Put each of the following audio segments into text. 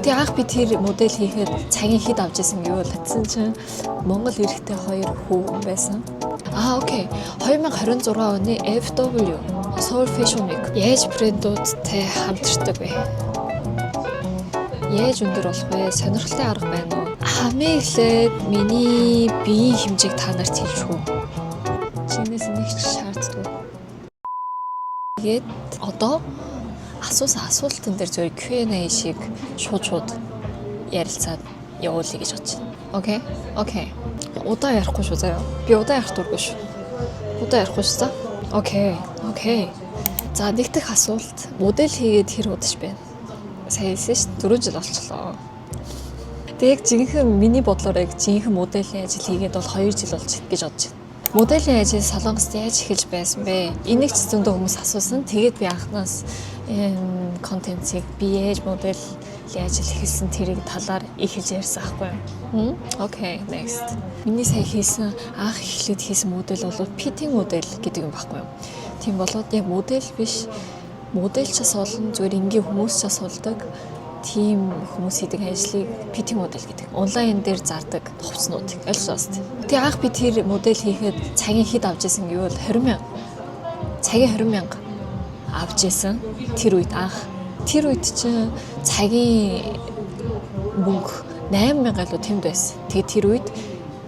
Тэгээ анх би тэр модель хийхэд цагийн хэд авч исэн гэвэл татсан чинь Монгол эрэгтэй хоёр хүү байсан. Аа, okay. 2026 оны FW Seoul Fashion Week. Яаж брэндүүдтэй хамтардаг вэ? Яаж өндөр болох вэ? Сонирхолтой арга байна уу? Хамгийн эхлээд миний биеийн хэмжээг та нарт хэлж өгье. Чинээс нэг ч шаарддаггүй. Тэгээд одоо асуусан асуултан дээр зөв Q&A шиг шууд шууд ярилцаад явуулъя гэж бодож байна. Okay? Okay. Удаан ярихгүй шүү заяа. Би удаан ярих дургүй шүү. Удаан ярихгүй шүү за. Okay. Okay. За, нэг дэх асуулт. Модель хийгээд хэр удаж байна? Сая хэлсэн шүү дээ. 4 жил болчихлоо. Тэг яг жинхэнэ, миний бодлоор яг жинхэнэ моделийн ажил хийгээд бол 2 жил болж гэж бодож байна. Моделийн ажил Солонгост яаж эхэлж байсан бэ? Энийг ч зөндөө хүмүүс асуусан. Тэгээд би анхнаас энэ контентыг би яаж моделийн ажил эхэлсэн тэрийг талаар эхэлж ярьсан байхгүй юу? Okay, next. Миний сая хийсэн, анх эхлээд хийсэн модель бол fitting модель гэдэг юм байхгүй юу? Тийм болоод яг модель биш, модель ч бас олон, зүгээр энгийн хүмүүс ч бас болдог, тийм хүмүүс хийдэг ажлыг fitting модель гэдэг. Онлайн дээр зардаг хувцснууд ойлгож байгаа шүү дээ. Тэгээ анх би тэр модель хийхэд цагийн хэд авч исэн гэвэл 20 мянга. Цагийн 20 мянга авч исэн. Тэр үед анх. Тэр үед чинь цагийн мөнгө 8 мянга илүү тэмд байсан. Тэгээ тэр үед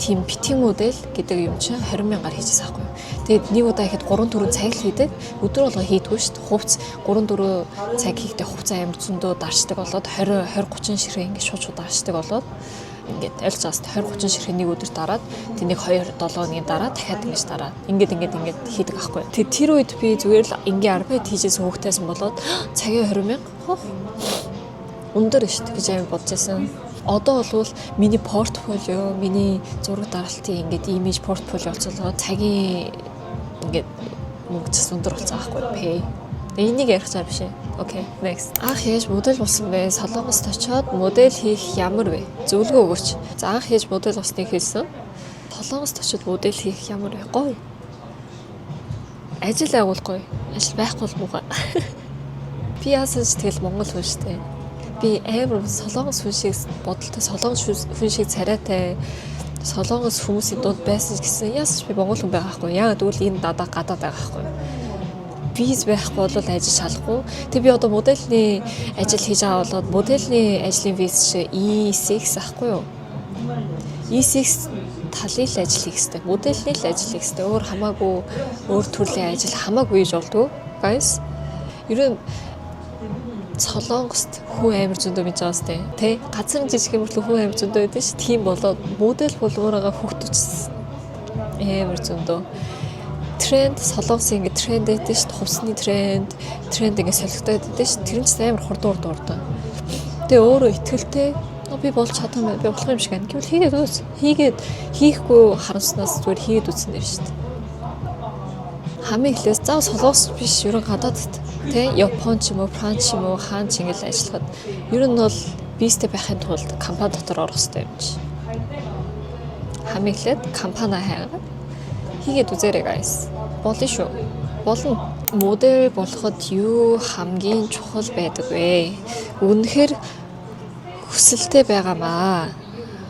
тийм fitting модель гэдэг юм чинь 20 мянгаар хийжсэн байхгүй юу. Тэгээд нэг удаа ихэд 3 4 цаг л хийдэг. Өдөр болго хийдгүү шүү дээ. Хувц 3 4 цаг хийхдээ хувцас амар зөндөө дарчдаг болоод 20 20 30 ширхэг ингээд шууд шууд дарчдаг болоод, ингээд ойлгож байгаа хэвээр, 20 30 ширхэг нэг өдөр дараад, тэг нэг 2 7 хоногийн дараа дахиад ингэж дараад, ингээд ингээд ингээд хийдэг байхгүй. Тэг тэр үед би зүгээр л энгийн arbeid хийжсэн хүүхдээсэн болоод цагийн 20 мянга хох өндөр шүү дээ гэж амар бодож байсан. Одоо бол миний портфолио, миний зураг даралтын ингээд имиж портфолио болцоолоо цагийн ингээд мөнгө ч өндөр болсон байхгүй pay. Энийг ярих цаа биш ээ. Okay, next. Анх яаж модель болсон бэ? Солонгост очиод модель хийх ямар вэ? Зөвлөгөө өгөөч. За, анх яаж модель болсныг хэлсэн. Солонгост очиод модель хийх ямар вэ? Гоё. Ажил агуул гоё. Ажил байхгүй бол муухай. Би яасан ч тэгэл монгол хүн шүү дээ. Би амар солонгос хүн шиг бодолтой, солонгос хүн шиг царайтай, солонгос хүмүүсийн дунд байсан ч гэсэн яасан ч би монгол хүн байгаа байхгүй. Яагаад гэвэл энэ дадаа гадаад байгаа байхгүй, виз байхгүй бол ажил шалахгүй. Тэг би одоо модельний ажил хийж байгаа болоод модельний ажлын виз чи E6 ахгүй юу? E6 талын л ажил хийх хэрэгтэй. Модельний л ажил хийх хэрэгтэй. Өөр хамаагүй, өөр төрлийн ажил хамаагүй хийж болдгоо. Guys. Ер нь Солонгост хүн амар зөндөө мэдж байгаа сте. Тэ? Газар нь жижиг мөртлөө хүн амар зөндөө байдаг ш. Тийм болоод модель болмоор байгаа хүүхдүүч амар зөндөө. Тренд, Солонгосын ингээ тренд байдаг ш. Хувцсны тренд, тренд ингээ солигдоод байдаг ш. Тэр нь ч амар хурдан хурдан хурдан. Тэгээ өөрөө итгэлтэй би болж чадах юм байна. Би болох юм шиг байна. Гэвэл хийгээд үз. Хийгээд, хийхгүй харамснаас зүгээр хийгээд үзсэн юм шүү дээ. Хамгийн эхлээс заав Солонгос биш, ер нь гадаадд тэ Япон ч юм уу, Франц ч юм уу, хаан ч ингээл ажиллахад ер нь бол визтэй байхын тулд компани дотор орох хэрэгтэй юм чи. Хамгийн эхлээд компани хайгаад хийгээд үзээрэй, guys. Болно шүү. Болно. Модель болоход юу хамгийн чухал байдаг вэ? Үнэхээр хүсэлтэй байгаамаа.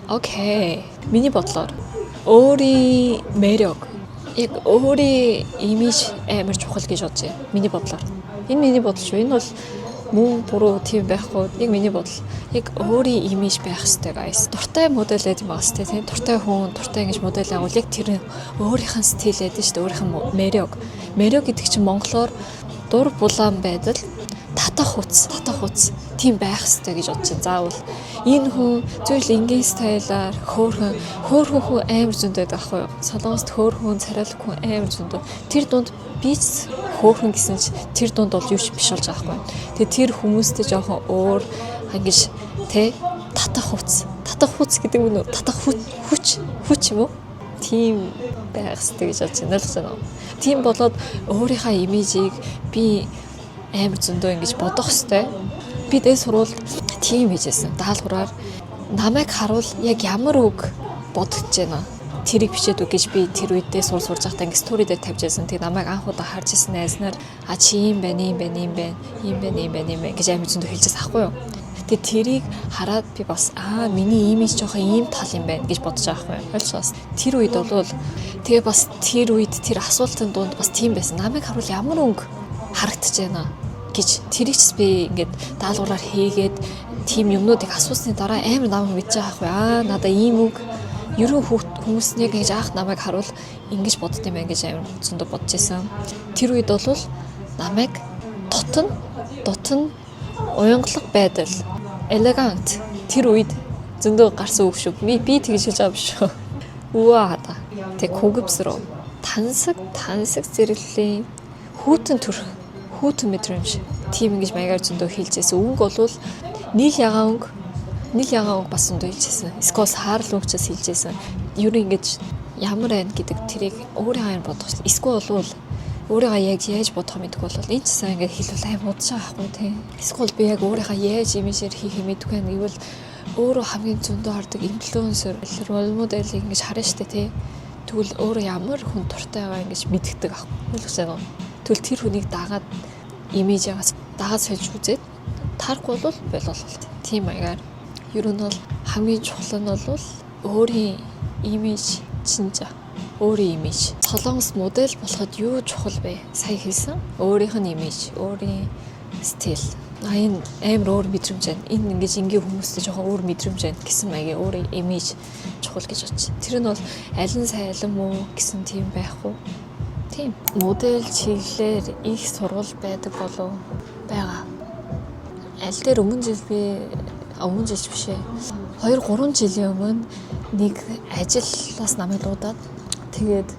Okay. Миний бодлоор өөрийн 매력, яг өөрийн имиж амар чухал гэж бодож байна. Миний бодлоор. Энэ миний бодол шүү. Энэ бол мөн буруу тийм байхгүй. Яг миний бодол. Яг өөрийн имиж байх хэрэгтэй, guys. Дуртай модель байдаг юм байна сте, тийм. Дуртай хүн, дуртай ингэж модель агуул яг тэр өөрийнх нь стил байдаг шүү дээ. Өөрийнх нь 매력. 매력 гэдэг чинь монголоор дур булаан байдал, татах хүч, татах хүч тийм байх хэрэгтэй гэж бодож байна. Заавал энэ хүн зүгээр л энгийн style аар хөөхөн хөөхөн хүн амар зөндөө байдаг байхгүй юу? Солонгост хөөхөн царайлаг хүн амар зөндөө. Тэр дунд би ч хөөхөн гэсэн чи тэр дунд бол юу ч биш болж байгаа байхгүй юу? Тэгээ тэр хүмүүстэй жоохон өөр ингэж тэ татах хүч, татах хүч гэдэг юм уу? Татах хүч, хүч юм уу? Тийм байх хэрэгтэй гэж бодож байна. Ойлгож байна уу? Тийм болоод өөрийнхөө имижийг би амар зөндөө ингэж бодох хэвээр. Би дээд сургуульд тийм хийжсэн. Даалгавраар намайг харуул яг ямар үг бодогдож байна, тэрийг бичээд үг гэж би тэр үедээ сурж байхдаа ингэ story дээр тавьж байсан. Тэгээ намайг анх удаа харж ирсэн найз нар "А, чи ийм байна, ийм байна, ийм байна, ийм байна, ийм байна, ийм байна" гэж амар зөндөө хэлжсэн аахгүй юу. Тэгээ тэрийг хараад би бас миний имиж жоохон ийм тал юм байна гэж бодож байгаа байхгүй юу? Ойлгосоос. Тэр үед бол тэгээ бас тэр үед тэр асуултын дунд бас тийм байсан. Намайг харуул ямар өнгө харагдаж байна гэж тэрийг ч би ингээд даалгавраар хийгээд, тийм юмнуудыг асуусны дараа амар намайг мэдж байгаа байхгүй. Надаа ийм өнгө, ерөн хүмүүс нэг ингэж анх намайг харуул ингэж бодд юм байна гэж амар зөндөө бодож исэн. Тэр үед бол намайг дотн дотн уянгалаг байдал, elegant, тэр үед зөндөө гарсан үг шүү. Би тэгж хэлж байгаа биш шүү. 우아하다. Тэг 고급스러워. Тансаг тансаг зэрэглэлийн хүйтэн төрх, хүйтэн мэдрэмж. Тийм ингэж маягаар зөндөө хэлж байсан. Өнгө бол нийл ягаан өнгө, нийл ягаан өнгө бас зөндөө хэлж байсан. Эсвэл саарал өнгө ч бас хэлж байсан. Ер нь ингэж ямар байна гэдэг тэрийг өөрийнхөө юм бодох. Эсвэл бол өөрийгөө яг яаж бодох мэдэхгүй бол энэ ч сайн ингэж хэлвэл аим удаж байгаа байхгүй, тий. Эсвэл би яг өөрийгөө яаж имижээр хийх юм мэдэхгүй байна гэвэл өөрөө хамгийн зөндөө хардаг influencer, role model-ыг ингэж харна штэ, тий. Тэгвэл өөрөө ямар хүн дуртай байгаа ингэж мэддэг ах. Ойлгож байна уу? Тэгвэл тэр хүнийг дагаад, имижээс дагаад сольж үзээд таарахгүй бол болол. Тийм маягаар ер нь бол хамгийн чухал нь бол өөрийн имиж чинь, өөрийн имиж. Солонгос модель болоход юу чухал вэ? Сая хэлсэн. Өөрийнх нь имиж, өөрийн стил. Энэ амар өөр мэдрэмж байна. Энэ ингэж ингийн хүмүүстэй жоохон өөр мэдрэмж байна гэсэн маягийн өөрийн имиж чухал гэж бодчих. Тэр нь бол аль нь сайн, аль нь муу гэсэн тийм байхгүй. Тийм. Модель чиглэлээр их сургууль байдаг болов? Байгаа. Аль дээр өмнө жил би, өмнө жил ч биш ээ. 2 3 жилийн өмнө нэг ажлаас намайг дуудаад, тэгээд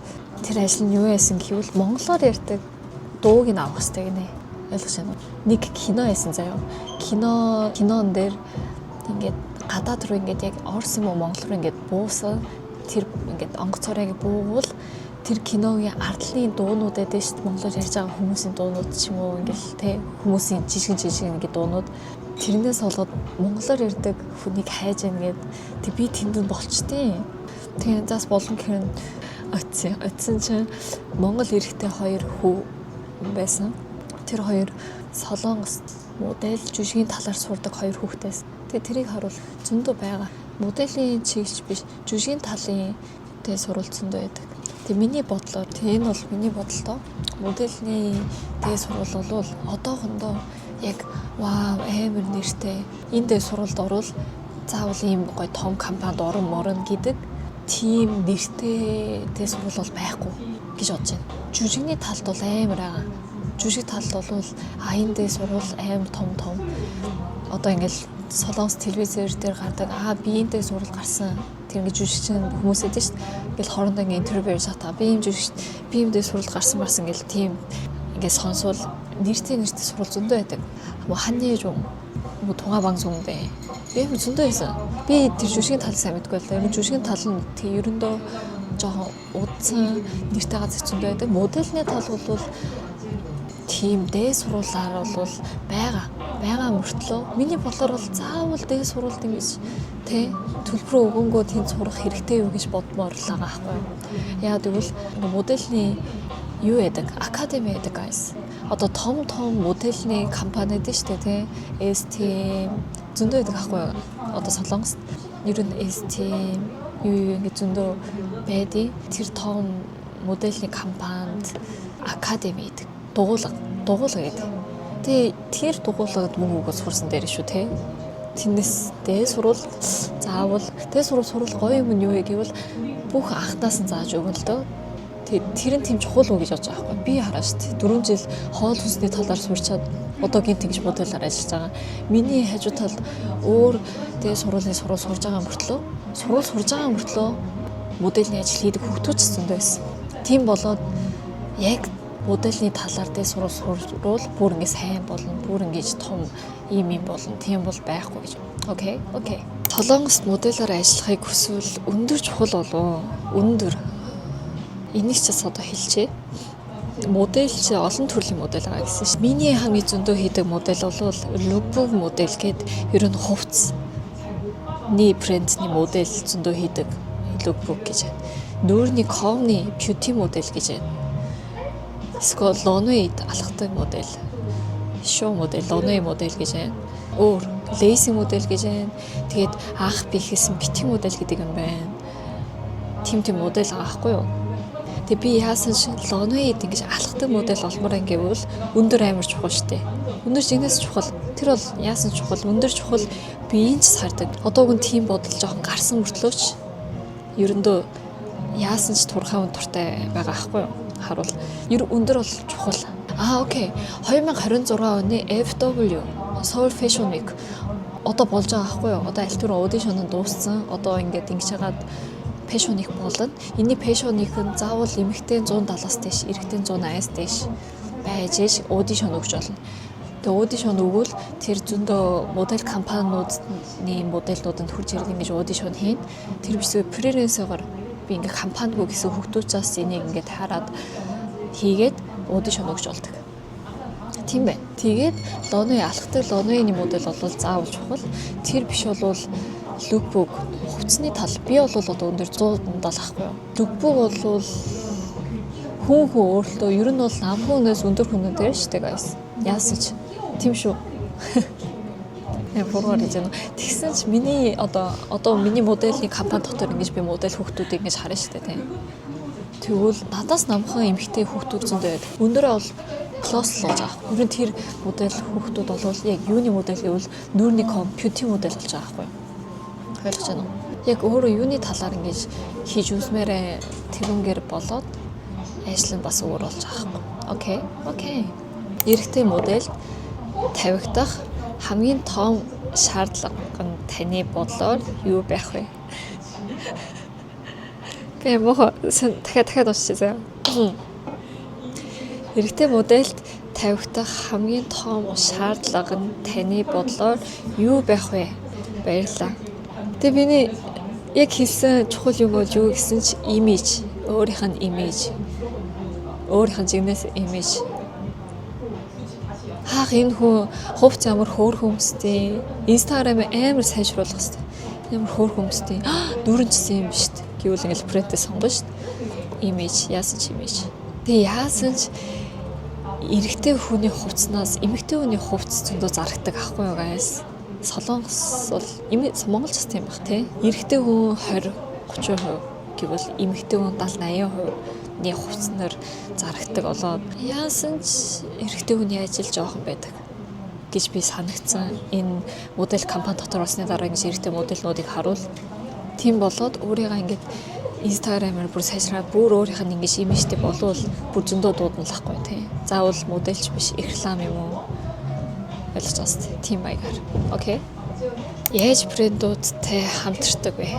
тэр ажил нь юу байсан гэвэл монголоор ярьдаг дууг нь авах хэрэгтэй гинэ. Ойлгож байна уу? Нэг кино байсан заяа. Кинон дээр ингээд гадаад руу ингээд яг орс юм уу, монгол руу ингээд буусан, тэр ингээд онгоцоор яг буугуул тэр киногийн ардлын дуунууд байдаг шүү дээ. Монголоор ярьж байгаа хүмүүсийн дуунууд ч юм уу, ингээл те, хүмүүсийн жижигэн жижигэн ингээд дуунууд, тэрнээс болоод монголоор ярьдаг хүнийг хайж яах гээд тэг би тэнд болчтیں۔ Тэгээ заас болон гэхээр очив. Очисон чинь монгол эрэгтэй хоёр хүү байсан. Тэр хоёр Солонгос модель жүжигийн талаар сурдаг хоёр хүүхдээс. Тэгээ тэрийг харуул зөндөө байгаа. Моделийн чиглэж биш, жүжигийн талын тэ сурвалж зөндөө байдаг. Тэгээ миний бодлоор, тэгээ энэ бол миний бодолтой. Модельний тэгээ сурвал бол одоохондоо яг вау, амар нэртэй. Энэ дэ сурвалд орвол заавал ийм гоё том компанид орон морно гэдэг тийм нэртэй тэ сурвал бол байхгүй гэж бодож байна. Жүжигний талд бол амар байгаа. Жүжиг талд бол энэ дэ сурвал амар том том, одоо ингээл Солонгос телевизээр дээр гардаг, би энэ дэ сурвал гарсан, тэр ингээд жүжигчин хүмүүс эдэн шүү дээ. Ингээл хоорондоо ингээд интервью ярьж байгаа. Би ийм жүжигч, би ийм дэ сурвал гарсан марсан гэл тийм ингээд сонсвол нэртэй нэртэй сурвал зөндөө байдаг. 한예종, 뭐 동아방송대 би амар зөндөө байсан. Би тэр жүжигийн тал сайн мэдгүй л. Ер нь жүжигийн тал нь тэг ерөндөө жоохон удсан нэртэй газар зөндөө байдаг. Модельний тал бол тийм дээд сургуулаар бол байгаа. Байгаа мөртлөө миний бодлоор бол заавал дээд сургуульд ингэж тэ төлбөрөө өгөнгөө тэнд сурах хэрэгтэй юу гэж бодмоор л байгаа байхгүй юу. Яа гэвэл модельний юу яадаг? Академи яадаг, guys. Одоо том том модельний компани байдаг шүү дээ, тий. STM зөндөө байдаг байхгүй юу? Одоо Солонгост ер нь STM юу юу ингэ зөндөө байдیں۔ Тэр том модельний компанид академи гэдэг. Дугуулга, дугуулга гэдэг. Тэгээ тэр дугуулагад мөнгө өгөөд сурсан дээр шүү, тий. Тэрнээс дээд сурвал заавал дээд сурвал сурвал гоё юм нь юу вэ гэвэл бүх анхнаас нь зааж өгнө л дөө. Тэгээ тэр нь тийм чухал уу гэж бодож байгаа байхгүй. Би хараа шүү дээ. 4 жил хоол хүнсний талаар сурчаад одоо гинт ингэж моделаар ажиллаж байгаа. Миний хажуу талд өөр тэгээ сургуулийн сургууль сурж байгаа мөртлөө, сургууль сурж байгаа мөртлөө модельний ажил хийдэг хүүхдүүд ч зөндөө байсан. Тийм болоод яг модельний талаар дээд сурвал сурвал бүр ингэ сайн болно, бүр ингэж том ийм юм болно. Тийм бол байхгүй гэж. Okay. Солонгост моделоор ажиллахыг хүсвэл өндөр чухал болов. Өндөр. Энийг ч бас одоо хэлчихье. Модель чи олон төрлийн модель байгаа гэсэн чинь. Миний хамгийн зөндөө хийдэг модель бол lookbook модель гээд ер нь хувцсны брендний модель зөндөө хийдэг, lookbook гэж байна. Нүүрний комны beauty модель гэж байна. Эсвэл Лонвейд алхдаг модель. Show модель, Лоны модель гэж байна. Өөр lace модель гэж байна. Тэгээд анх би хийсэн битгий модель гэдэг юм байна. Тим тим модель байгаа байхгүй юу? Тэгээ би яасан ч Лоноид ингэж алхдаг модель олмоор ингэвэл өндөр амар чухал штэ. Өндөр жигнэс чухал. Тэр бол яасан чухал, өндөр чухал, биеийн ч сардаг. Одоо үн тийм бодол жоохон гарсан мөртлөөч ерөндөө яасан ч турхаа үн туртай байгаа байхгүй юу? Харуул. Ер өндөр бол чухал. Аа, okay. 2026 оны FW Seoul Fashion Week одоо болж байгаа байхгүй юу? Одоо аль түрүү audition нь дууссан. Одоо ингээд ингэж хагаад Fashion Week болно. Энэний Fashion Week нь заавал эмэгтэй 170-аас дээш, эрэгтэй 180-аас дээш байж ш audition өгч болно. Тэгээ audition өгвөл тэр зөндөө модель компаниудны модельнууданд хурж ирээд ингэж audition хийн. Тэр бисээ freelance-оор би ингээ компанигүй гэсэн хүүхдүүдээс энийг ингээд хараад хийгээд audition өгч болдог. Тийм байна. Тэгээд Лоны алхдаг Лоны модель бол заавал чухал. Тэр биш бол lookbook, хувцсны тал. Би бол одоо өндөр 170 ахгүй юу. Lookbook бол хүн хүн өөртөө, ер нь бол нам хүнээс өндөр хүнүүд дээр шүү дээ, guys. Яасан ч тийм шүү. Яг буруугаар хийж байна. Тэгсэн ч миний одоо миний моделийн компани дотор ингэж би модель хүүхдүүдийг ингэж харна шүү дээ, тийм. Тэгвэл надаас намхан эмэгтэй хүүхдүүд зөндөө байдаг. Өндөр бол plus л болж байгаа. Ер нь тэр модель хүүхдүүд бол яг юуны модель гэвэл нүүрний beauty модель болж байгаа байхгүй юу? Ойлгож байна уу? Яг өөрөө юуны талаар ингэж хийж үзмээрээ тэрүүнгээр болоод ажил нь бас өөр болж байгаа байхгүй. Okay. Okay. Эрэгтэй модель тавигдах хамгийн том шаардлага нь таны бодлоор юу байх вэ? Би мохо дахиад дахиад уншчихъя заяа. Эрэгтэй модельд тавигдах хамгийн том шаардлага нь таны бодлоор юу байх вэ? Баярлалаа. Тэгээ миний яг хэлсэн чухал юм бол юу гэсэн ч имиж, өөрийнх нь имиж. Өөрийнх нь жигнэс имиж. Хаах, энэ хүн хувц ямар хөөрхөн өмстэй. Инстаграм амар сайжруулах хэрэгтэй. Ямар хөөрхөн өмстэй. Дүүрэнчсэн юм биш үү? Гэвэл ингээл брэндээ сонгоно шүү дээ. Имиж, яасан ч имиж. Тэгээ яасан ч эрэгтэй хүний хувцснаас эмэгтэй хүний хувцс зөндөө зарагдаг ахгүй юу, guys? Солонгос бол Монгол ч тийм бах, тий. Эрэгтэй хүн 20 30% гэвэл эмэгтэй хүн 70 80% ны хувцснаар зарагдаг болоод яасан ч эрэгтэй хүний ажил жоохон байдаг гэж би санагдсан. Энэ модель компани дотор болсны дараа ингэж эрэгтэй модельнуудыг харуул тийм болоод өөрийгөө ингээд инстаграмаар бүр сайжраад, бүр өөрийнх нь ингэж имижтэй болвол бүр зөндөө дуудана л ахгүй, тий. Заавал модельч биш, реклам юм уу? Ойлгож байгаа сте. Тийм маягаар. Okay. Яаж брэндүүдтэй хамтардаг вэ?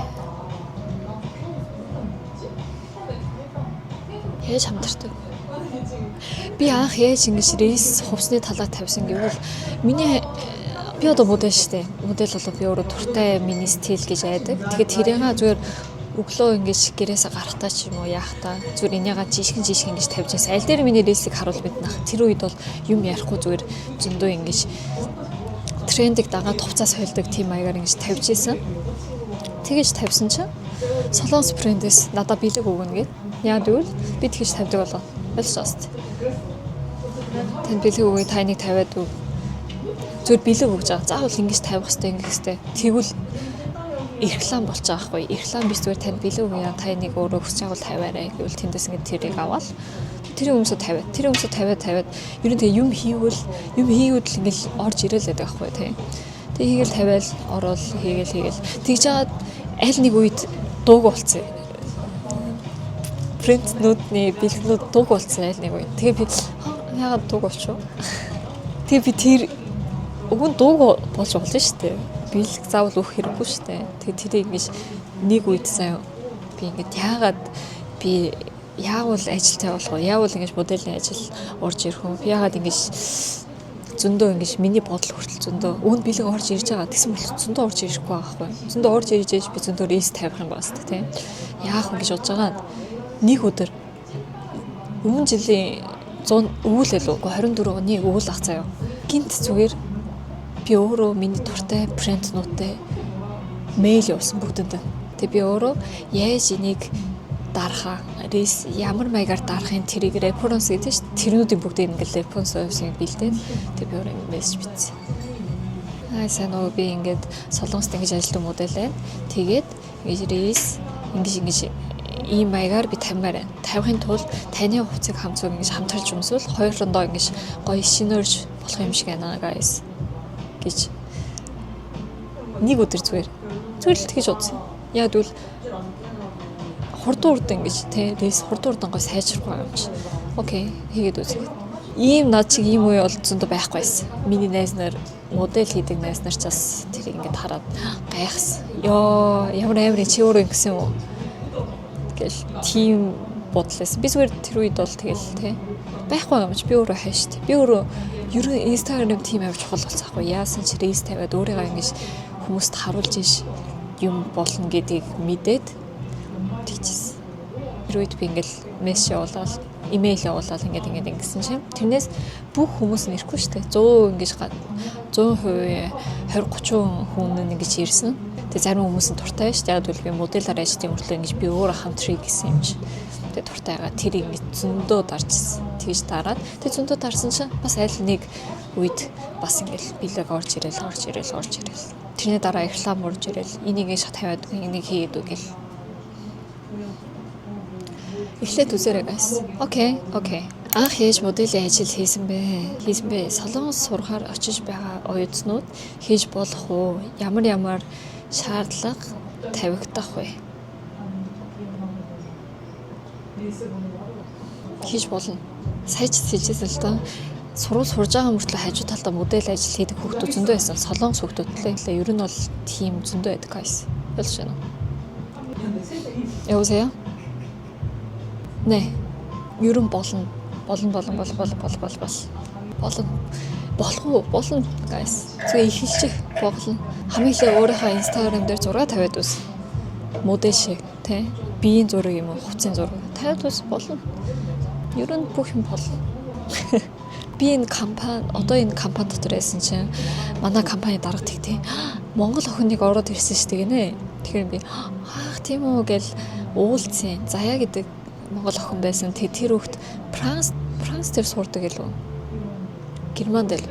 Яаж хамтардаг? Би анх яаж ингэж reels хувцсны талаар тавьсан гэвэл миний би одоо модель штэ. Модель болоо би өөрөө дуртай миний стил гэж айдаг. Тэгэхээр тэрийг зүгээр өглөө ингэж гэрээсээ гарахтаа ч юм уу яахтаа зүгээр энийгээ жишгэн жишгэн ингэж тавьж байсан. Аль дээр миний reels ийг харуул мэднэ. Тэр үед бол юм ярихгүй, зүгээр зөндөө ингэж трендийг дагаад хувцас сойлдог тийм маягаар ингэж тавьж исэн. Тэгэж тавьсан чинь Солонгос брэндээс надад бэлэг өгнө гэд. Яа гэвэл би тэгэж тавьдаг болоо. Ойлгож байгаа сте. Танд бэлэг өгье, та энийг тавиад өг. Зүгээр бэлэг өгж байгаа. Заавал ингэж тавих хэрэгтэй, ингэх хэрэгтэй. Тэгвэл реклам болж байгаа байхгүй. Реклам биш, зүгээр танд бэлэг өгье. Та энийг өөрөө хүсэж байгаа бол тавиарай гэвэл тэндээс ингэ тэрийг аваад тэр өмсө тавиад, тэр өмсө тавиад тавиад, ер нь тэгээ юм хийвэл ингээл орж ирэл байдаг байхгүй, тий. Тэгээ хийгээл тавиал ороод хийгээл хийгээл тэгж жагаад аль нэг үед дууг болцсон. Брэнднүүдний бэлгнүүд дууг болцсон аль нэг үед. Тэгээ би яагаад дууг болчихов? Тэгээ би тэр уг нь дууг болж болно шүү дээ. Бэлэг заавал өгөх хэрэггүй шүү дээ. Тэгээ тэрийг ингэж нэг үед заяа би ингээд яагаад би яавал ажилтай болох вэ? Яавал ингэж моделийн ажил орж ирэх вэ? Би яагаад ингэж зөндөө ингэж миний бодол хүртэл зөндөө өвөнд бэлэг орж ирж байгаа. Тэгсэн бол зөндөө орж ирэхгүй байгаа байхгүй. Зөндөө орж ирж ээж би зөндөө reels тавих юм байна шүү дээ, тийм. Яах вэ гэж бодож байгаа. Нэг өдөр өмнө жилийн 100 өвөл илүү 24 оны өвөл ах заяа. Гинт зүгээр би өөрөө миний дуртай брэнднуудтай mail явуулсан бүгдэнд. Тэгээ би өөрөө яаж энийг Дарахаа reels ямар маягаар дарахын тэрийг reference гэдэг шүү дээ. Тэрнүүдийн бүгдийг ингээд reference-ийг бэлдээд, тэг би өөрөө мессеж бичсэн. Аа, сайн уу, би ингээд Солонгост ингэж ажилладаг модель байна. Тэгээд ингэж reels ингэж ингэж ийм маягаар би тавьмаар байна. Тавихын тулд таны хувцсыг хамцуу ингэж хамтарч өмсвөл хоёрондоо ингэж гоё шинөрж болох юм шиг байна, guys, гэж нэг өдөр зүгээр зүгээр л тэгж удсан. Яг тэгвэл хурдан хурдан ингэж те reels хурдан хурдан гоё сайжрах юм чи. Okay, хийгээд үзье. Ийм над чиг ийм үе бол зөндөө байхгүй байсан. Миний найз нар, модель хийдэг найз нар ч бас тэрийг ингээд хараад гайхсан. Йоо, ямар амар, чи өөрөө ингэсэн юм уу гэл тийм бодлоос. Би зүгээр тэр үед бол тэгэл те байхгүй юм чи би өөрөө хай штэ. Би өөрөө ер нь Instagram тийм амар чухал болсон байхгүй. Яасан ч reels тавиад өөрийгөө ингэж хүмүүст харуулж иш юм болно гэдгийг мэдээд тэгчихсэн. Тэр үед би ингээл мессеж явуулаад, имэйл явуулаад, ингээд ингээд ингэсэн чинь тэрнээс бүх хүмүүс нь ирэхгүй шүү дээ. 100 ингэж 100%, 20 30 хүн нь ингэж ирсэн. Тэгээ зарим хүмүүс нь дуртай шүү дээ. Яг бол би моделаар ажилладаг мөртлөө ингэж би өөрөө хамтрыг гэсэн юм чи. Тэгээ дуртайгаа тэрийг ингэж зөндөө даржсэн. Тэгж дараад, тэгээ зөндөө дарсан чинь бас аль нэг үед бас ингээл бэлэг орж ирэл, орж ирэл, орж ирэл. Тэрний дараа реклам орж ирэл. Энийг ингэж тавиад, энийг хийгээд үгэл. Эхлээд үзээрэй, guys. Okay. Анх яаж моделийн ажил хийсэн бэ? Хийсэн бэ? Солонгос сурахаар очиж байгаа оюутнууд хийж болох уу? Ямар ямар шаардлага тавигдах вэ? Хийж болно. Сая ч хэлжсэн л доо. Сургууль сурж байгаа мөртлөө хажуу талдаа модель ажил хийдэг хүүхдүүд зөндөө байсан. Солонгос хүүхдүүд лээ. Ер нь бол тийм зөндөө байдаг, guys. Ойлгож байна уу? 여보세요? 네. Ер нь болно. Болно, болно, болно, болно, болно, болно, болно. Болох уу? Болно, guys. Зүгээр эхэлчих, болно. Хамгийн эхлээ өөрийнхөө Instagram дээр зураг тавиад үз. Модель шиг тий. Биеийн зураг юм уу, хувцсын зураг тавиад үз, болно. Ер нь бүх юм болно. Би энэ компани, одоо энэ компани дотор байсан чинь манай компани дарга тэг тий. Монгол охиныг ороод ирсэн шүү дээ гинэ. Тэгэхээр би "Аах, тийм үү" гэл уулзсан. Заяа гэдэг монгол охин байсан. Тэг тэр хүүхд Франц дээр сурдаг илүү. Германд л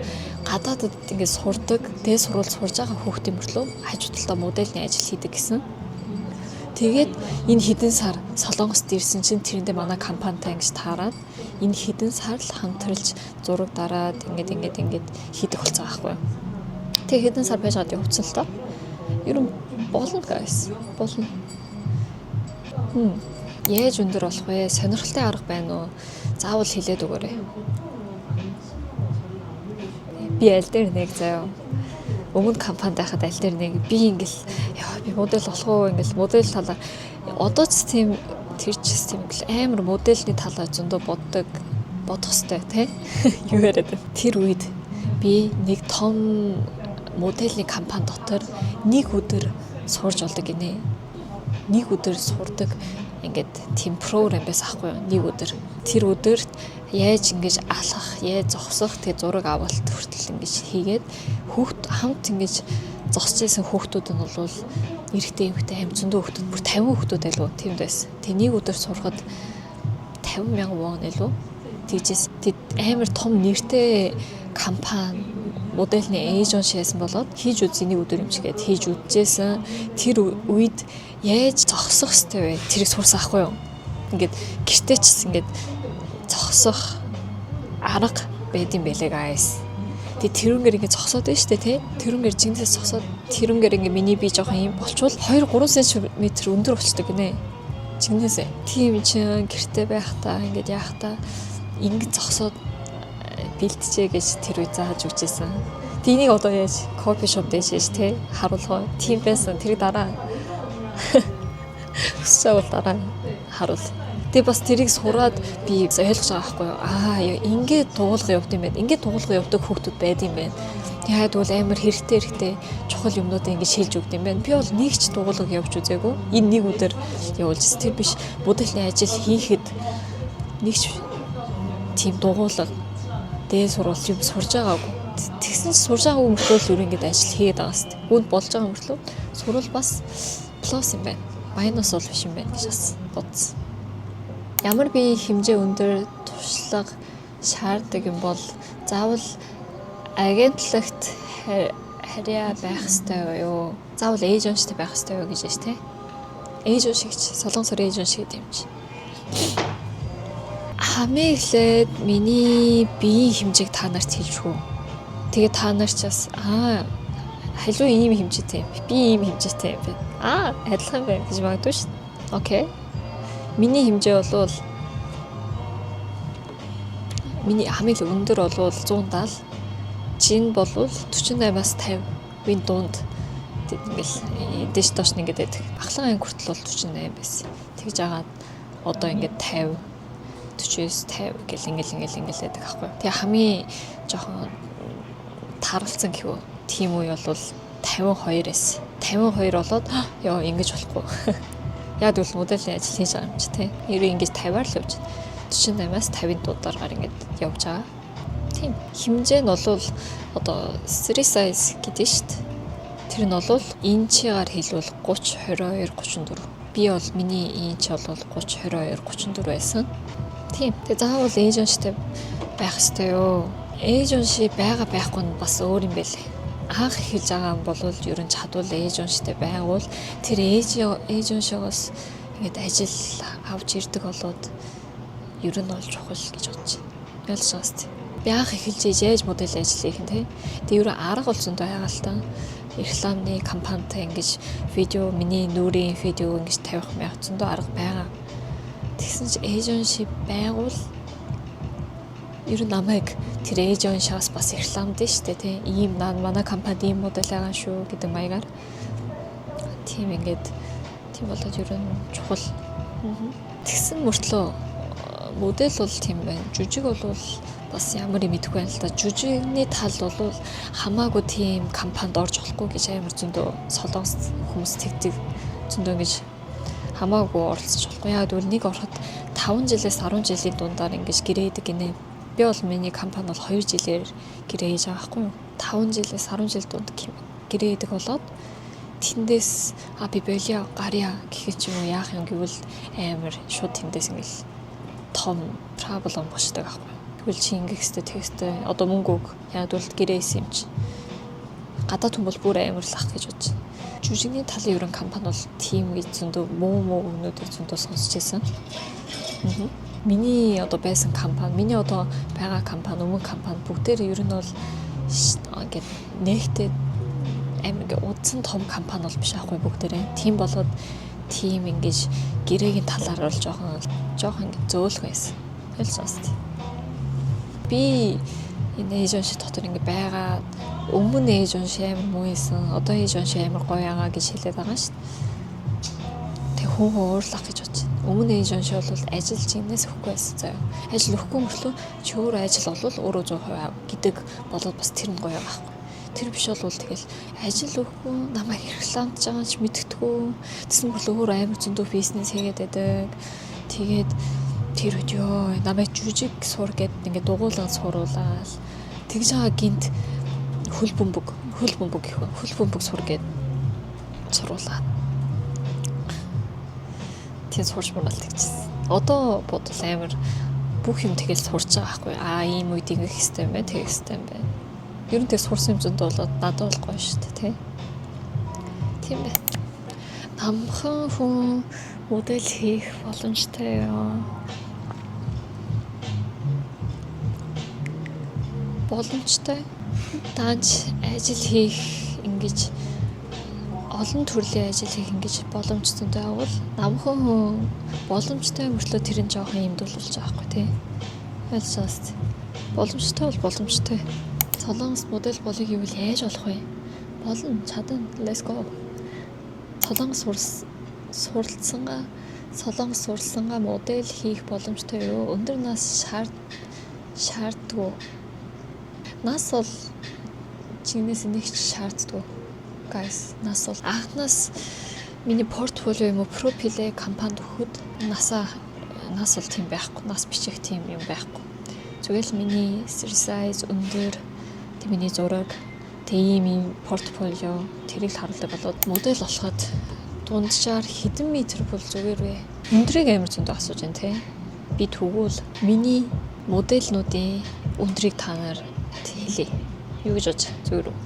гадаадд ингээд сурдаг, дээд сургууль сурж байгаа хүүхдийн мөртлөө хажуу талдаа модельний ажил хийдэг гэсэн. Тэгээд энэ хэдэн сар Солонгост ирсэн чинь тэрэндээ манай компанитай ингэж таарад энэ хэдэн сар л хамтарлж зураг дараад, ингээд ингээд ингээд хийдэг болсон байхгүй юу. Тэгээ хэдэн сар байж байгаад явцсан л доо. Ер нь болно, guys. Болно. Яаж өндөр болох вэ? Сонирхолтой арга байна уу? Заавал хэлээд өгөөрэй. Би аль дээр нэг заяа. Өмнө компанид байхад аль дээр нэг би ингээл яа, би модель болох уу, ингээл модель талаар одоо ч тийм, тэр ч тийм ингээл амар модельний талаар зөндөө боддог, бодох хэвээр тий. Юу яриад байна. Тэр үед би нэг том модельний компани дотор нэг өдөр сурж болдог гинэ. Нэг өдөр сурдаг ингээд тийм програм байсан ахгүй юу? Нэг өдөр. Тэр өдөрт яаж ингэж алхах, яаж зогсох, тэгээ зураг авалт хүртэл ингэж хийгээд, хүүхд хамт ингэж зогсож исэн хүүхдүүд нь бол эрэгтэй, эмэгтэй аим зөндөө хүүхдүүд, бүр 50 хүүхдүүд байлгүй тиймд байсан. Тэгээ нэг өдөр сурахад 50 мянган вон илүү тэгжээс тэд амар том нэртэй компани, модельний agency байсан болоод хийж үзье нэг өдөр юм чигээд хийж үзчихсэн. Тэр үед яаж зогсох ёстой вэ? Тэрийг сурсан ахгүй юу? Ингээд гэртээ ч ингээд зогсох арга байд юм бэлээ, guys. Тэгээ тэрүүнгээр ингээд зогсоод байна шүү дээ, тий. Тэрүүнгээр жинсээс зогсоод, тэрүүнгээр ингээд миний бие жоохон юм болчвол 2 3 см өндөр болчдөг гинэ. Жинсээс. Тийм чинь гэртээ байхдаа ингээд яахта ингээд зогсоод бэлтжээ гэж тэр үе зааж өгчээсэн. Тэг энийг одоо яаж coffee shop дээр шээж тий харуулах вэ? Тийм байсан. Тэр дараа хүсэж байвал дараа харуул. Тэгээ бас тэрийг сураад би ойлгож байгаа байхгүй юу? Аа, ингээд дуулга явд юм байна. Ингээд дуулга явдаг хүүхдүүд байд юм байна. Яагаад гэвэл амар хэрэгтэй хэрэгтэй чухал юмнуудыг ингэж шилж өгд юм байна. Би бол нэг ч дуулга явж үзээгүй. Энэ нэг өдөр явуулж тэр биш, модельний ажил хийхэд нэг ч тийм дугуулга, дээд сургууль юм сурж байгаагүй. Тэгсэн ч сурж байгаагүй мөртлөө л өөр ингэж ажил хийгээд байгаа сте. Үүнд болж байгаа мөртлөө сурвал бас plus юм байна. Minus бол биш юм байна гэж бас бодсон. Ямар биеийн хэмжээ, өндөр, туршлага шаарддаг юм бол заавал агентлагт харьяа байх ёстой юу? Заавал agency тэй байх ёстой юу гэж байна те. Agency гэж, солонгосоор agency гэдэг юм чи. Хамгийн эхлээд миний биеийн хэмжээг та нарт хэлж өгөө. Тэгээ та нар ч бас "Аа, халиу ийм хэмжээтэй юм. Би ийм хэмжээтэй юм байна. Аа, адилхан байна" гэж магадгүй шүү дээ. Okay. Миний хэмжээ бол, миний хамгийн л өндөр бол 170, жин болвол 48-аас 50-ын дунд ингээл дээш доош нь ингээд байдаг. Ахлах анги хүртэл бол 48 байсан. Тэгж агаад одоо ингээд 50, 49, 50 гэл ингээл ингээл ингээл байдаг аахгүй. Тэгээ хамгийн жоохон таргалцсан гэхүү. Тийм үе бол 52 байсан. 52 болоод ёо, ингэж болохгүй. Яг гэвэл моделийн ажил хийж байгаа юм чи те. Ерөө ингэж 50-аар л явж. 48-аас 50-ын дундаар ингээд явж байгаа. Тийм. Хэмжээ нь бол одоо 3 size гэдэг шүү дээ. Тэр нь бол инчигаар хэлбэл 30, 22, 34. Би бол миний инч бол 30, 22, 34 байсан. Тийм. Тэгээ заавал agency тэй байх ёстой юу? Agency байгаа байхгүй нь бас өөр юм байлээ. Анх эхэлж байгаа юм бол ер нь чадвал agency тэй байгуул тэр agency-гоос ингээд ажил авч ирдэг болоод ер нь бол чухал гэж бодож байна. Ойлгож байгаа сте. Би анх эхэлж яаж модель ажил хийх юм те. Тэгээ ер нь арга бол зөндөө байгаа л та. Рекламны компанитай ингэж видео, миний нүүрийн видео ингэж тавих мях зөндөө арга байгаа. Тэгсэн чи agency байгуул ер нь намайг тэр agency-аас бас рекламдсан шүү дээ тий. Ийм манай компанид ийм модель байгаа шүү гэдэг маягаар. Тийм, ингээд тийм болоод ер нь чухал. Тэгсэн мөртлөө модель бол тийм байна. Жүжиг бол бас ямар юм мэдэхгүй байна л да. Жүжигний тал бол хамаагүй тийм компанид орж болохгүй гэж амар зөндөө солонгос хүмүүс тэгдэг. Зөндөө ингэж хамаагүй оролцож болохгүй. Яг гэвэл нэг ороход 5 жилээс 10 жилийн дундаар ингэж гэрээдэг гинэ. Би бол миний компани бол 2 жилээр гэрээ хийж байгаа байхгүй юу? 5 жилээс 10 жил дунд гэрээ хийдэг болоод тэндээс "А, би болио, гарья" гэхэд ч юм уу, яах юм гэвэл амар шууд тэндээс ингээл том problem босдог байхгүй. Тэгвэл чи ингэх ёстой, тэгэх ёстой. Одоо мөнгө өг. Яг гэвэл гэрээ хийсэн юм чи. Гадаад хүн бол бүр амар л ах гэж бодож байна. Жүжигний талын ерөн компани бол тийм гэж зөндөө муу муу өгнүүдийг зөндөө сонсч байсан. Миний одоо байсан компани, миний одоо байгаа компани, өмнө компани бүгдээр ер нь бол ингээд нэгтэй амар ингээ удсан том компани бол биш аахгүй бүгдээрээ. Тийм болоод тийм ингэж гэрээгийн талаар бол жоохон жоохон ингээ зөөлхөн байсан. Ойлгож байгаа. Би энэ agency дотор ингээ байгаа, өмнө agency амар муу байсан. Одоо agency амар гоё байгаа гэж хэлээд байгаа шүү дээ. Тэг хүн хүн уурлах гэж бодож байна. Өмнө agency бол ажил жинээс өгөхгүй байсан заяа. Ажил өгөхгүй мөртлөө чи өөрөө ажил олвол өөрөө 100% ав гэдэг болоод бас тэр нь гоё байгаа байхгүй. Тэр биш бол тэгэл ажил өгөхгүй, намайг рекламдж байгаа ч мэддэхгүй. Тэсэн мөртлөө өөрөө амар зөндөө бизнес хийгээд байдаг. Тэгээд тэр үед ёо, намайг жүжиг сур гэд ингээд дугуулan суруулаад тэгж байгаа, гинт хөл бөмбөг, хөл бөмбөг гэх хөл бөмбөг сур гэд суруулаад тийм сурч муурал тэгчихсэн. Одоо бодвол амар бүх юм тэгэл сурч байгаа байхгүй. Аа, ийм үед ингэх хэрэгтэй юм байна, тэгэх хэрэгтэй юм байна. Ер нь тэг сурсан юм зөндөө болоод надад бол гоё шүү дээ, тий. Тийм байна. Намхан хүн модель хийх боломжтой юу? Боломжтой. Даанч ажил хийх, ингэж олон төрлийн ажил хийх ингэж боломжтой байвал намхан хүн боломжтой мөртлөө тэр нь жоохон имдүүлж байгаа байхгүй тий. Ойлгож байгаа сте. Боломжтой бол боломжтой. Солонгос модель болъё гэвэл яаж болох вэ? Болно, чадна. Let's go. Солонгос суралцсангаа, солонгос суралцсангаа модель хийх боломжтой юу? Өндөр нас шаарддаггүй. Нас бол жинээс нэг ч шаарддаггүй. Guys, нас бол анхнаас миний портфолио юм уу, профилээ компанид өгөхөд насаа, нас бол тийм байхгүй. Нас бичих тийм юм байхгүй. Зүгээр л миний size, өндөр, тэг миний зураг, тэг ийм ийм портфолио, тэрийг л харуулдаг болоод модель болоход дунджаар хэдэн метр бол зүгээр вэ? Өндрийг амар зөндөө асууж байна те. Би тэгвэл миний модельнуудын өндрийг та нар хэлье. Юу гэж бодож зүгээр үү?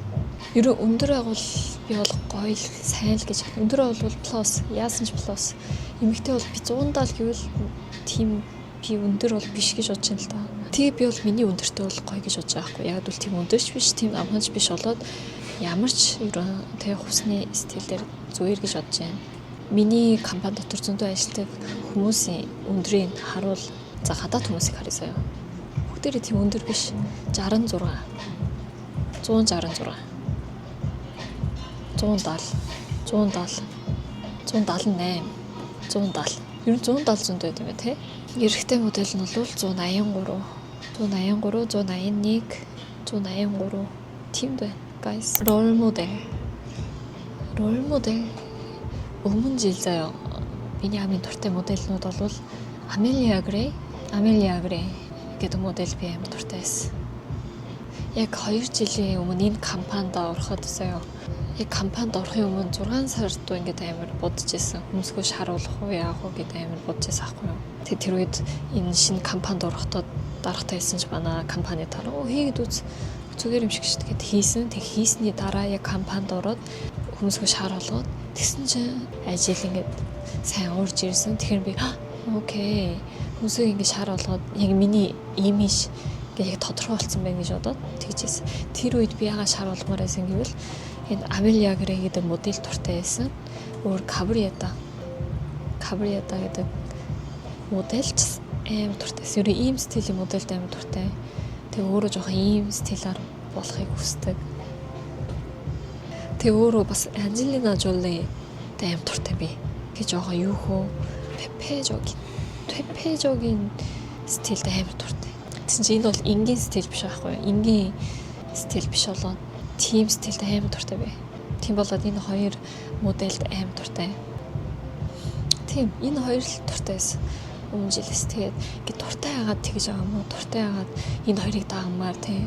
Ерөн өндөр агуул би бол гоё л, сайн л гэж. Өндөр бол plus, яасан ч plus. Эмэгтэй бол би 170 гэвэл тийм би өндөр бол биш гэж бодож байна л да. Тэгээ би бол миний өндөртэй бол гоё гэж бодож байгаа хгүй. Яг бол тийм өндөрч биш, тийм намханч биш болоод ямар ч ерөн тэгээ хувцсны стилээр зүгээр гэж бодож байна. Миний компани дотор зөндөө ажилладаг хүмүүсийн өндрийг харуул, за, гадаад хүмүүсийг харъя заяа. Бүгдээрээ тийм өндөр биш. 66, 166, 170, 170, 178, 170. Ер нь 170 зөндөө байт юм байна те. Эрэгтэй модель нь бол 183, 183, 181, 183 тийм байна. Guys, role model. Role model өмнө жил заяа. Миний хамгийн дуртай модельнууд бол Amelia Gray, Amelia Gray гэдэг модель би амар дуртай байсан. Яг 2 жилийн өмнө энэ компанид ороход заяа. Яг компанид орохын өмнө 6 сар дуу ингээд амар бодож исэн. Хөмсгөө шаруулах уу, яах уу гэдэг амар бодож байсан аахгүй юу. Тэгээ тэр үед энэ шинэ компанид орохдоо дарагтай хэлсэн чи манай компани дараа оо хийгээд үз, зүгээр юм шиг шүү дээ гэд хийсэн. Тэг хийсний дараа яг компанид ороод хөмсгөө шар болгоод тэгсэн чинь ажил ингээд сайн уурж ирсэн. Тэгэхээр би okay, хөмсгөө ингээд шар болгоод яг миний имиж ингээд яг тодорхой болсон байна гэж бодоод тэгжсэн. Тэр үед би яагаад шар болгомоор байсан гэвэл энэ Amelia Gray гэдэг модель дуртай байсан. Өөр Cabrietta. Cabrietta гэдэг модель ч амар дуртай байсан. Ер нь ийм стилийн модельд амар дуртай. Тэгээ өөрөө жоохон ийм стилаар болохыг хүсдэг. Тэгээ өөрөө бас Анжелина Жоли амар дуртай би. Тэг жоохон юу хөө 퇴폐적인 퇴폐적인 стилд амар дуртай. Тэгсэн чинь энэ бол энгийн стил биш байхгүй юу? Энгийн стил биш болоод тийм стилд амар дуртай би. Тийм болоод энэ хоёр модельд амар дуртай. Тийм, энэ хоёр л дуртай байсан өмнө жилээс. Тэгээд ингээд дуртай хагаад тэгж байгаа юм уу? Дуртай хагаад энэ хоёрыг дагамаар тий.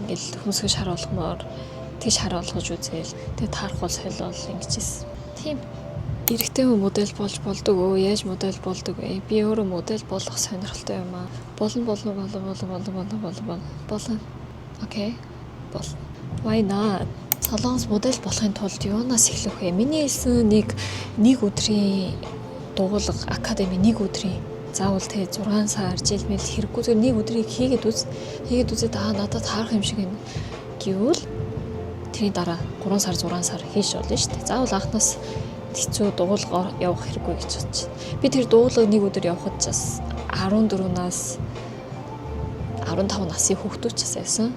Ингээл хөмсгөө шар болгомоор тэг шар болгож үзээл. Тэгээд таарахгүй солиол ингэжсэн. Тийм. Эрэгтэй хүн модель болж болдог өө? Яаж модель болдог вэ? Би өөрөө модель болох сонирхолтой юм аа. Болно, болно, болно, болно, болно, болно, болно, болно. Болно. Okay. Бол. Why not? Солонгос модель болохын тулд юунаас эхлэх вэ? Миний хэлсэн нэг нэг өдрийн дугуулга, академи, нэг өдрийн заавал те 6 сар жил мэл хэрэггүй, зүгээр нэг өдрийг хийгээд үз. Хийгээд үзээд аа, надад таарах юм шиг юм гэвэл тэрний дараа 3 сар, 6 сар хийж болно шүү дээ. Заавал анхнаас хэцүү дугуулга явах хэрэггүй гэж бодож байна. Би тэр дугуулга нэг өдөр явхад ч бас 14-наас 15 насны хүүхдүүд ч бас байсан.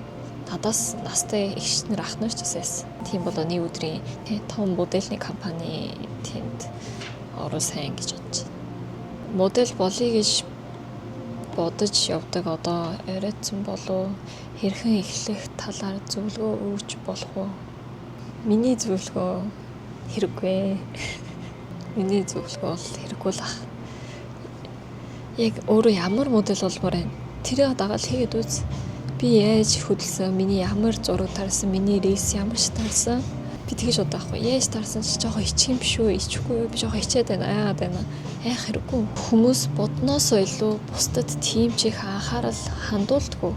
Надаас настай эгч нар, ах нар ч бас байсан. Тийм болоо нэг өдрийн том модельний компани тэнд ороо сайн гэж бодож байна. Модель болъё гэж бодож явдаг одоо оройтсан болов, хэрхэн эхлэх талаар зөвлөгөө өгч болох уу? Миний зөвлөгөө хэрэггүй. Миний зөвлөгөө бол хэрэггүй л ах. Яг өөрөө ямар модель болмоор байна? Тэрийг дагаад хийгээд үз. Би яаж хөдөлсөн, миний ямар зураг тарсан, миний reels ямар ч тарсан. Би тэгэж бодоо байхгүй. Яаж тарсан чи жоохон ичих юм биш үү? Ичихгүй юу? Би жоохон ичээд байна, айгаад байна. Айх хэрэггүй. Хүмүүс бодноосоо илүү бусдад тийм ч их анхаарал хандуулдаггүй.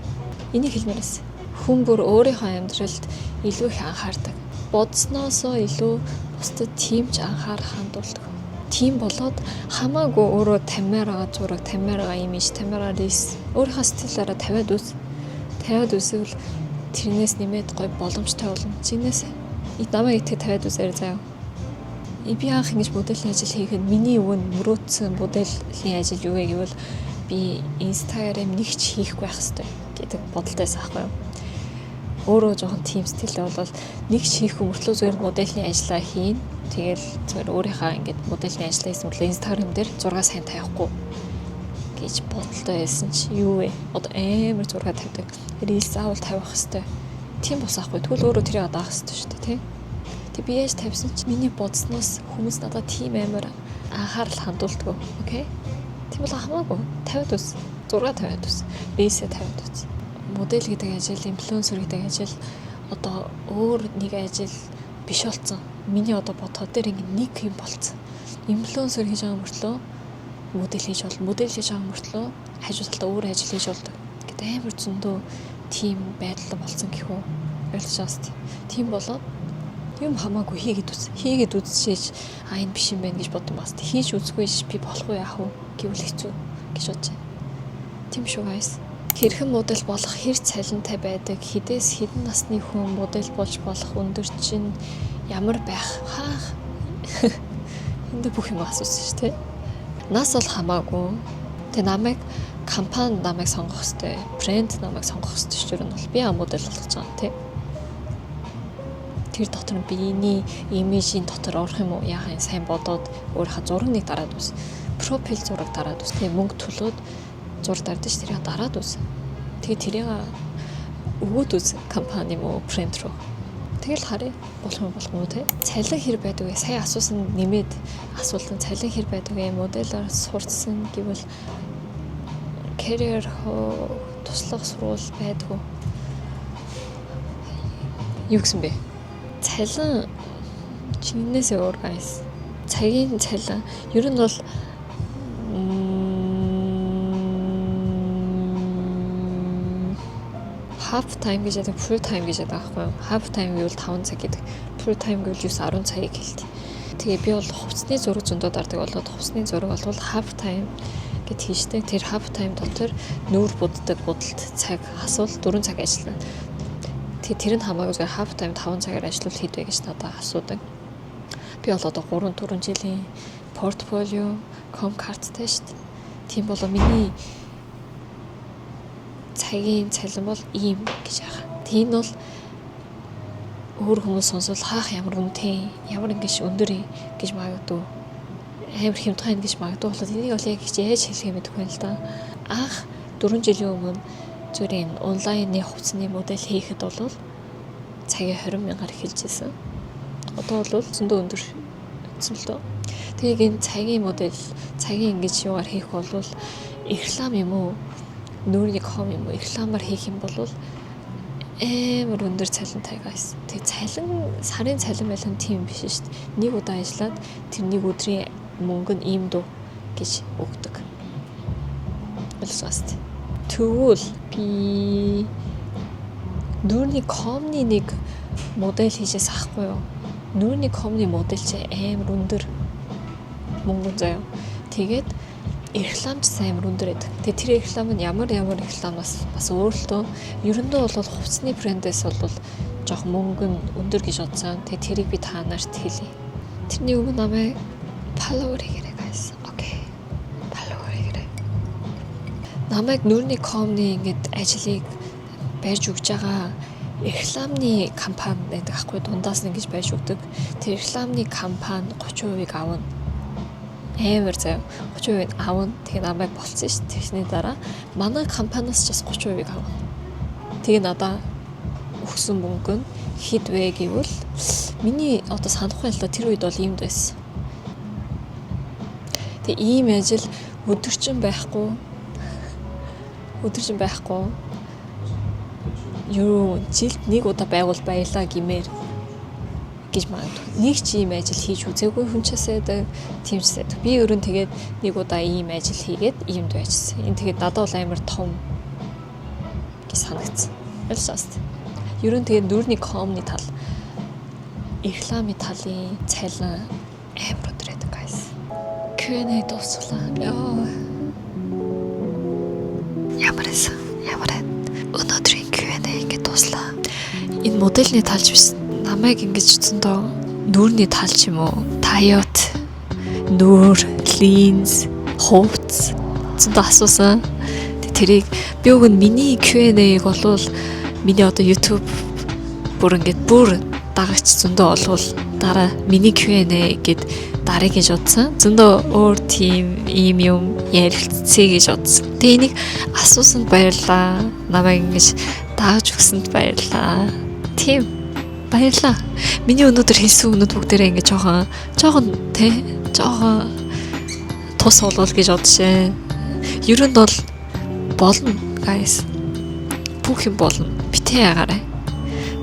Энийг хэлмээр байсан. Хүн бүр өөрийнхөө амьдралд илүү их анхаардаг. Бодсноосоо илүү бусдад тийм ч анхаарал хандуулдаг. Тийм болоод хамаагүй өөрөө тавьмаар байгаа зураг, тавьмаар байгаа имиж, тавьмаар байгаа reels өөрийнхөө стилаараа тавиад үз. Тавиад үзвэл тэрнээс нэмээд гоё боломжтой болно. Чинээс намайг итгэх, тавиад үзээрэй заяа. Би анх ингэж моделийн ажил хийхэд миний өгөн мөрөөдсөн моделийн ажил юу вэ гэвэл би Instagram нэг ч хийхгүй байх хэрэгтэй гэдэг бодолтой байсан байхгүй юу. Өөрөө жоохон тийм стилтэй бол нэг ч хийхгүй мөртлөө зүгээр моделийн ажлаа хийн. Тэгэл зүгээр өөрийнхөө ингээд моделийн ажлаа хийсэн мөртлөө Instagram дээр зураг сайн тавихгүй гэж бодолтой байсан чи юу вэ? Одоо амар зураг тавьдаг. Reels заавал тавих хэрэгтэй. Тийм болсон аахгүй. Тэгвэл өөрөө тэрийг даах хэрэгтэй шүү дээ, тий? Тэг би яаж тавьсан чи миний бодсноос хүмүүс надад тийм амар анхаарал хандуулдаггүй. Okay? Тийм бол хамаагүй. Тавиад үз. Зураг тавиад үз. Reels ээ тавиад үз. Модель гэдэг ажил, инфлюенсер гэдэг ажил одоо өөр нэг ажил биш болсон. Миний одоо бодоход дээр ингэ нэг юм болцсон. Инфлюенсер хийж байгаа мөртлөө Модель хийж бол модель хийж байгаа мөртлөө хажуу талдаа өөр ажил хийж болдог. Гэдэг амар зөндөө тийм байдал болсон гэх үү. Ойлгож байгаа сте. Тийм болоод юм хамаагүй хийгээд үз. Хийгээд үзчихээж, а, энэ биш юм байна гэж бодсон бас. Хийж үзгүй би болохгүй, яах вэ гэвэл хэцүү гэж бодож байна. Тийм шүү, guys. Хэрхэн модель болох, хэр цалинтай байдаг, хэдээс хэдэн насны хүн модель болж болох, өндөр чинь ямар байх, хаах. Энд бүх юм асуусан шүү дээ. Нас бол хамаагүй. Тэгээ намайг компани намайг сонгох хэрэгтэй. Брэнд намайг сонгох хэрэгтэй шүү дээ. Бол би модель болох гэж байгаа, тий. Тэр дотор нь биений имижийн дотор орох юм уу? Яхаа сайн бодоод өөрийнхөө зураг нэг дараад үз. Профил зураг дараад үз. Тэгээ мөнгө төлөөд зураг дардаж ш, тэрийг дараад үз. Тэгээ тэрийг өгөөд үз компани юм уу, брэнд рүү. Тэгэл харъя, болох юм, болох уу, те. Цалин хэр байдаг вэ? Сая асуусан, нэмээд асуултан цалин хэр байдаг вэ? Моделоор сурцсан гэвэл career туслах сургууль байдгүй. Юу гэсэн бэ? Цалин чиннээсээ өөр, guys. Цагийн цалин ер нь бол half time гэж яддаг, full time гэж яддаг байхгүй юу? Half time гэвэл 5 цаг гэдэг. Full time гэвэл 9 10 цагийг хэлдэг. Тэгээ би бол хувцсны зураг зөндөө дардаг болоод хувцсны зураг бол half time гэд хийждэг. Тэр half time дотор нүүр буддаг будалт цаг хасвал 4 цаг ажиллана. Тэгээ тэр нь хамаагүй, зүгээр half time 5 цагаар ажиллавал хэд вэ гэж надад асуудаг. Би бол одоо 3 4 жилийн портфолио, comp card-тай шүү дээ. Тийм болоо миний цагийн цалин бол ийм гэж байгаа. Тийм бол өөр хүмүүс сонсвол хаах ямар үнэтэй, ямар ингэж өндөр гэж магадгүй, амар хямдхан гэж магадгүй болоод энийг бол яг хийж яаж хэлэх юм мэдэхгүй байна л да. Анх 4 жилийн өмнө зүгээр энэ онлайны хувцсны модель хийхэд бол цагийн 20 мянгаар эхэлж исэн. Одоо бол зөндөө өндөр гэсэн л дөө. Тэгээд энэ цагийн модель, цагийн ингэж юугаар хийх бол реклам юм уу, нүүрний com юм уу, рекламаар хийх юм бол амар өндөр цалинтай, guys. Тэгээ цалин, сарын цалин байлан тийм биш шүү дээ. Нэг удаа ажиллаад тэр нэг өдрийн мөнгө нь ийм дүү гэж өгдөг. Ойлгосоос. Тэгвэл би нүүрний com-ны нэг модель хийжээс ахгүй юу? Нүүрний com-ны модель чи амар өндөр мөнгө заяа. Тэгээд рекламч амар өндөр байдаг. Тэгээд тэр реклам нь ямар ямар рекламаас бас өөрлөлтөө. Ерөндөө бол хувцсны брэндээс бол жоох мөнгө нь өндөр гэж бодсон. Тэгээд тэрийг би та нарт хэлье. Тэрний өмнө намайг follow хийгээрэй, guys. Okay. Follow хийгээрэй. Намайг нүүрний com-ны ингээд ажлыг барьж өгж байгаа рекламны компани байдаг ахгүй, дундаас нь ингэж барьж өгдөг. Тэр рекламны компани 30%-ыг авна. Амар заяа, 30% авна. Тэгээ намайг болцсон шүү. Тэгсний дараа манай компаниас ч бас 30%-ыг авна. Тэгээ надаа өгсөн мөнгө нь хэд вэ гэвэл миний одоо санахгүй л да, тэр үед бол иймд байсан. Тэгээ ийм ажил өдөржин байхгүй. Өдөржин байхгүй. Юу, жилд нэг удаа байгуул баялаа гимээр гэж магадгүй. Нэг ч ийм ажил хийж үзээгүй хүн ч байдаг, тийм ч байдаг. Би өөрөө тэгээд нэг удаа ийм ажил хийгээд иймд байжсан. Энэ тэгээд надад бол амар том гэж санагдсан. Ойлгосоос. Ер нь тэгээд нүүрний com-ны тал, рекламын талын цалин амар өндөр байдаг, guys. Q&A дуусглаа. Яа. Ямар байсан? Ямар байна? Өнөөдрийн Q&A ингэ дуслаа. Энэ модельний талж биш. Намайг ингэж зөндөө нүүрний тал ч юм уу, diet, нүүр, линз, хувцс зөндөө асуусан. Тэрийг би уг нь миний Q&A-г болвол миний одоо YouTube бүр ингэж бүр дагагч зөндөө олвол дараа миний Q&A гэд дарыг гэж бодсон. Зөндөө өөр тийм ийм юм ярилцъя гэж бодсон. Тэгээ энийг асуусанд баярлаа. Намайг ингэж дагаж өгсөнд баярлаа. Тийм, баярлаа. Миний өнөөдөр хэлсэн үгнүүд бүгдээрээ ингэж жоохон жоохон тэ жоохон тус болвол гэж бодшээ. Ер нь бол болно, guys. Бүх юм болно. Битээ ягаарай.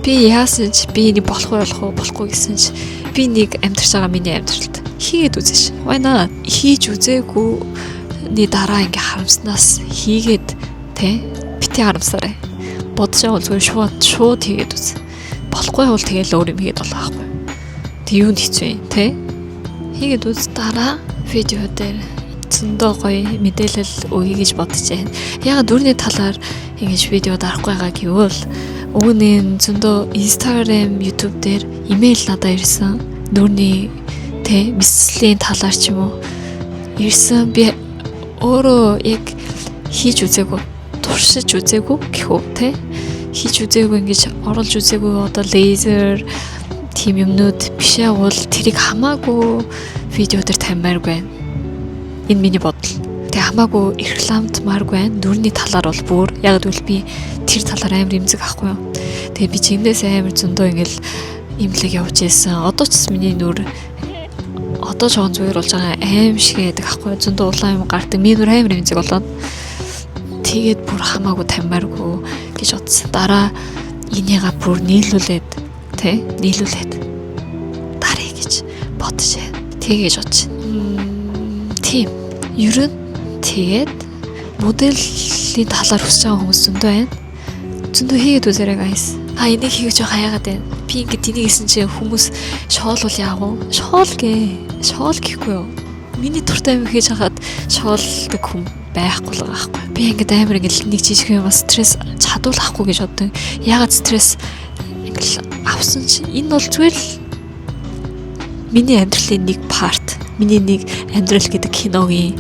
Би яасан ч, би энийг болох уу, болох уу, болохгүй гэсэн ч би нэг амьдарч байгаа миний амьдралд хийгээд үзээш. Why not? Хийж үзээгүй Хийсний дараа ингээ харамснаас хийгээд, те, бити харамсаарай. Бодож байгаа бол зүгээр шууд шууд хийгээд үз. Болохгүй бол тэгэл өөр юм хийгээд болох байхгүй. Тэг юунд хэцүү юм, те? Хийгээд үз, дараа видео дээр зөндөө гоё мэдээлэл өгье гэж бодож байна. Ягаад нүүрний талаар ингэж видео дарахгүй байгаа гэвэл уг нь зөндөө Instagram, YouTube дээр имэйл надад ирсэн. Нүүрний, те, мэслийн талаар ч юм уу ирсэн. Би өөрөө яг хийж үзээгүй, туршиж үзээгүй гэх үү, те, хийж үзээгүй, ингэж оруулж үзээгүй, одоо лазер тийм юмнууд бишээ бол тэрийг хамаагүй видео дээр тавьмааргүй байна. Энэ миний бодол. Тэг хамаагүй рекламдмааргүй байна. Нүүрний талаар бол бүр яг гэвэл би тэр талаар амар эмзэг ахгүй юу. Тэгээ би жинхэнээс амар зөндөө ингээл имлэг явж исэн. Одоо ч миний нүр одоо жоохон зүгээр болж байгаа, аим шиг байдаг ахгүй юу. Зөндөө улаан юм гардаг. Миний нүр амар эмзэг болоод тэгээд бүр хамаагүй тавьмааргүй гэж бодсон. Дараа энийга бүр нийлүүлээд, тэ, нийлүүлээд даръя гэж бодож байна. Тэгэж бодож байна. Тийм. Ер нь тэгээд моделийн талаар хүсэж байгаа хүмүүс зөндөө байна. Зөндөө хийгээд үзээрэй, guys. А, энийг хийх жоох яагаад байна? Би ингээд энийг хийсэн чинь хүмүүс шоолвол яах вэ? Шоол гэ. Шоол гэхгүй юу? Миний дуртай юм хийж хахад шоолдог хүн байхгүй л байгаа байхгүй. Би ингээд амар ингээд нэг жижиг юм стресс чадвал ахгүй гэж боддог. Яагаад стресс ингээд авсан чи энэ бол зүгээр л миний амьдралын нэг part. Миний нэг амьдрал гэдэг киногийн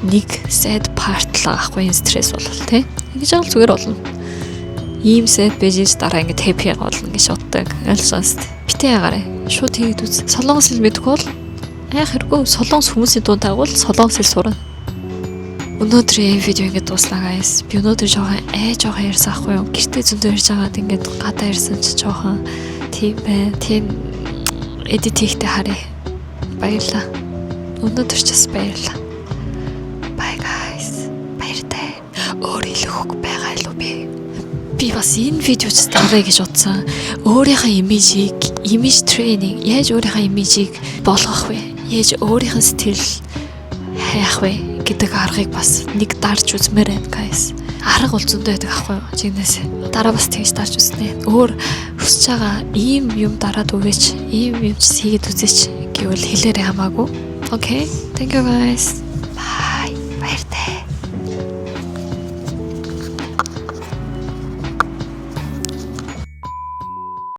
нэг sad part л байгаа байхгүй, энэ стресс бол, тий. Ингэж л зүгээр болно. Ийм sad байж дараа ингээд happy болно гэж боддог. Ойлгосоос. Битээ ягаарай. Шууд хийгээд үз. Солонгос хэл мэдгүй бол айх хэрэггүй. Солонгос хүмүүсийн дунд агуул солонгос хэл сурна. Өнөөдрийн видео ингээд дууслаа, guys. Би өнөөдөр жоохон жоохон ярьсан ахгүй юу? Гэртээ зөндөө ярьж байгаад ингээд гадаа ярьсан чи жоохон тийм бай. Тийм, edit хийхдээ харъя. Баярлаа. Өнөөдөр ч бас баярлаа. Bye, guys. Баяртай. Өөр хэлэх үг байгаа илүү би. Би бас энэ видеоч даръя гэж бодсон. Өөрийнхөө имижийг, image training, яаж өөрийнхөө имижийг болгох вэ? Яаж өөрийнхөө сэтгэл хайх вэ гэдэг аргыг бас нэг дарж үзмээр байна, guys. Арга бол зөндөө байдаг аахгүй юу? Жигнэс. Дараа бас тэгж дарж үзнэ. Өөр хүсэж байгаа ийм юм дараад өгөөч, ийм юм ч хийгээд үзээч гэвэл хэлээрэй хамаагүй. Okay. Thank you, guys.